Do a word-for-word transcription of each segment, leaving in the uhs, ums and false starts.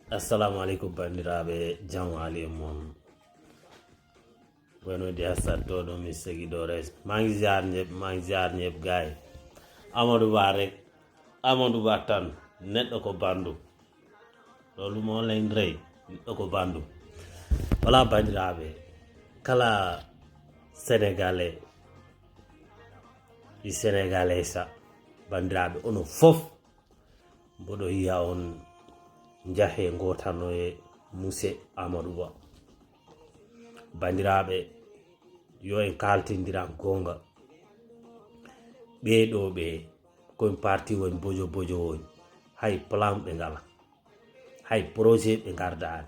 Assalamu alaikum, bandiraɓe, jam wali e mon. Bueno dia, satto ɗo mi segi ɗo res. Maa ngi ziar ñëpp, maa ngi ziar ñëpp, gaay. Amadou Ba rek, Amadou Ba tan, neɗɗo ko bandu. Loolu moo leen rey, neɗɗo ko bandu. Wala, bandiraɓe, kala Sénégalais, i Sénégalais sa, bandiraɓe, ono fof, mboɗo yiya on njahe ngotano e Muse Amadou Ba. Bandiraɓe, yo en kaltindiran goonga. Ɓee ɗo ɓe, koye parti woni bojo bojo woni. Hay plan ɓe ngala. Hay projet ɓe ngardaani.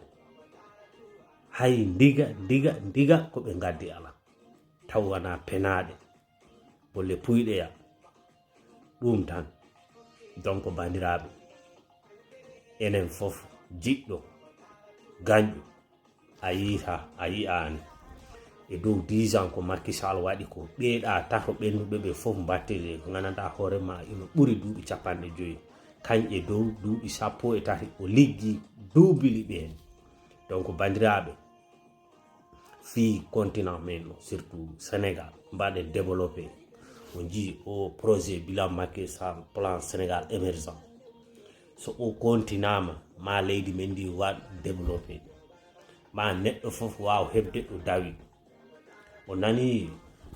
Hay ndiga, ndiga, ndiga ko ɓe ngaddi ala. Taw wona penaɗe. Bolle puyɗeya. Ɗum tan. Donc, bandiraɓe, enen fof jiɗɗo, gañɗo, a yiita, a yi'aani. E dow dix ans ko Macky Sall waɗi ko, ɓeeɗa tato ɓennuɓe ɓe fof mbattiri, ko gandanɗa hoore ma ino ɓuri duuɓi capanɗe joyi. Kañ e dow duuɓi sappo e tati o liggi duubili ɓeen. Donc, bandiraɓe, fii continent men o, surtout Sénégal, mbaɗen développé. On jii o projet bilan Macky Sall, plan Sénégal émergent. So o continama, ma leydi men ndi waɗ développé. Ma neɗɗo fof waaw heɓde ɗo dawi. O nani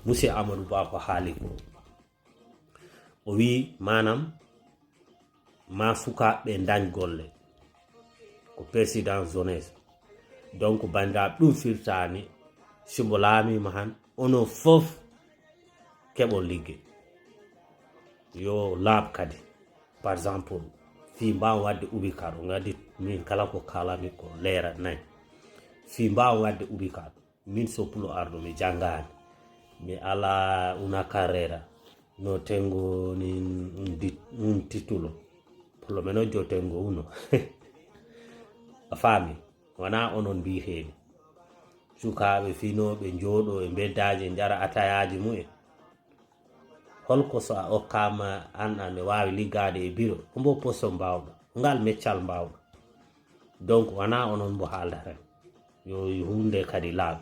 Monsieur Amadou Ba ko haali ko. O wi, maanaam, ma sukaaɓe ndañ golle. Ko président jeunesse. Donc, bandiraɓe, ɗum firtani, si mbo laamima han, ono fof keɓo ligge. Yo laaɓ kadi. Par exemple, fii mbaaw waɗde ubikar, o ngaddi min kala ko kalami ko leera nayi. Fii mbaaw waɗde ubikar, min so pulo arɗo, mi janngaani. Mi alaa una carreira. No tengo ni un dit-, un titulo. Por lo menos yo tengo uno. A faami? Wona onon mbiyeteeɓe. Sukaaɓe finooɓe njooɗo e mbeddaaji, njara atayaaji mumen. Holko so a okkaama an, an e waawi liggaade e biro? Hombo poste mbaawɗo? Ngal meccal mbaawɗo? Donc, wona onon mbo haaldata. Yo, yo huunde kadi laaɓ.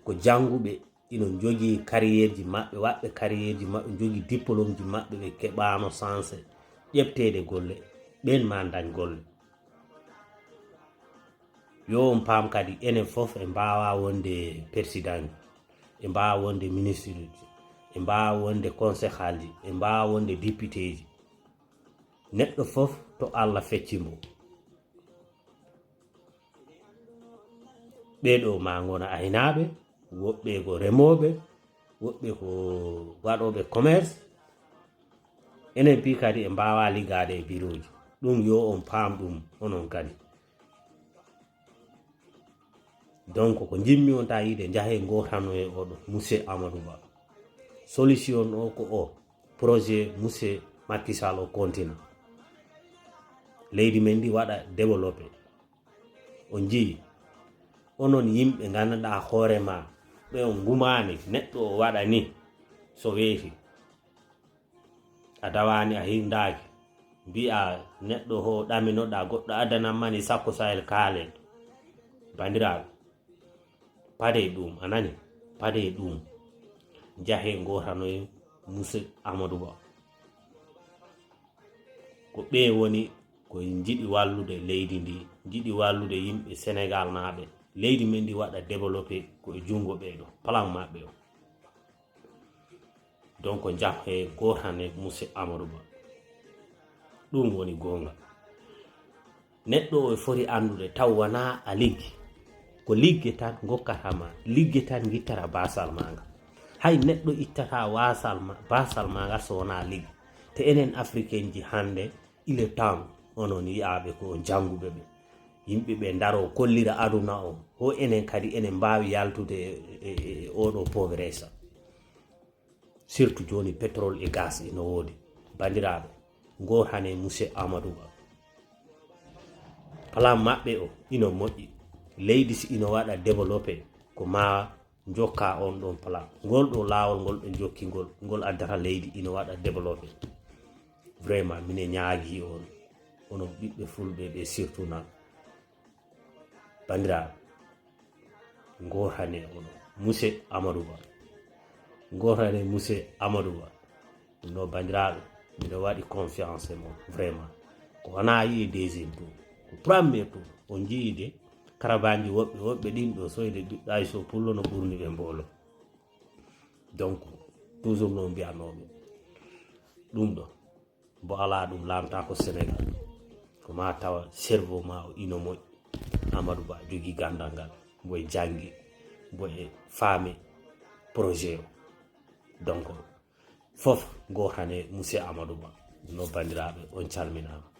Ko jannguɓe, ino njogii carrièreji maɓɓe, waɗɓe carrièreji maɓɓe, njogii diplômeji maɓɓe, ɓe keɓaano chance ƴeɓteede golle, ɓeen ma ndañ golle. Yo on paam kadi, enen fof en mbaawa wonde président, en mbaawa wonde ministre, en mbaawa wonde concejal ji, en mbaawa wonde député ji. Neɗɗo fof to Allah fecci mbo. Ɓee ɗo ma ngona aynaaɓe, woɓɓe ko remooɓe, woɓɓe ko waɗooɓe commerce. Enen pi kadi en mbaawa liggaade e birooji. Ɗum yo on paam ɗum onon kadi. Donc, ko njimmi on ta yiide, njahe ngotano e oɗo, Monsieur Amadou Ba. Solution o ko o, projet Monsieur Macky Sall o continent. Leydi men ndi waɗa développé. On njii, onon yimɓe nganndanɗaa hoore ma, ɓe on ngumaani, neɗɗo o waɗa ni, so weeti. A dawaani, a hirndaaki. Mbi'a neɗɗo ho ɗaminoɗaa, goɗɗo addanan mani sakko Sahel kaalen. Bandiraɓe, padee ɗum, a nani? Padee ɗum. Njahe ngotanoye Monsieur Amadou Ba. Ko ɓe woni ko njiɗi wallude leydi ndi, njiɗi wallude yimɓe Sénégal naaɓe. Leydi men ndi waɗa développé ko e junngo ɓee ɗo, plan maɓɓe o. Donc, njahe ngotane Monsieur Amadou Ba. Ɗum woni goonga. Neɗɗo o foti anndude taw wonaa a liggi. Ko ligge tan ngokkata ma, ligge tan ngittata baasal ma ngal. Hay neɗɗo ittata waasal ma, baasal ma ngal so wonaa ligge. Te enen Africain ji hannde, il est temps onon yiyaaɓe ko on jannguɓe ɓe. Yimɓe ɓe ndaro kollira aduna o. Ho enen kadi enen mbaawi yaltude e, e, e oɗo pauvreté. Surtout jooni pétrole et gaz ino woodi. Bandiraɓe, ngotane Monsieur Amadou Ba. Plan maɓɓe o ino moƴƴi. Leydi si ino waɗa développé, ko ma njokka on ɗon plan. Ngol ɗo laawol ngol ɓe njokki ngol, ngol addata leydi ino waɗa développé. Vraiment, mine ñaagi on. onon ɓiɓɓe fulɓe ɓe, surtout nan, banndiraaɓe, ngootane oɗo monsieur Amadou Ba. Ngootane monsieur Amadou Ba. Ɗum ɗo, banndiraaɓe, miɗo waɗi confiance e mon vraiment. Ko wona yi'i deuxième tour, ko premier tour on njii de. Karabanji woɓɓe woɓɓe ɗin ɗo soyde ɓiɗɗo ay so pullo no ɓurni ɓe mboolo. Donc toujours no mbiyanoɓe ɗum ɗo, mbo ala ɗum laamtaako Sénégal. Ko ma tawa cerveau ma o ino moƴƴi. Amadou Ba jogii gandal ngal, mbo e janngi, mbo e faami projet o. Donc fof ngootane monsieur Amadou Ba. No, banndiraaɓe, on calminaama.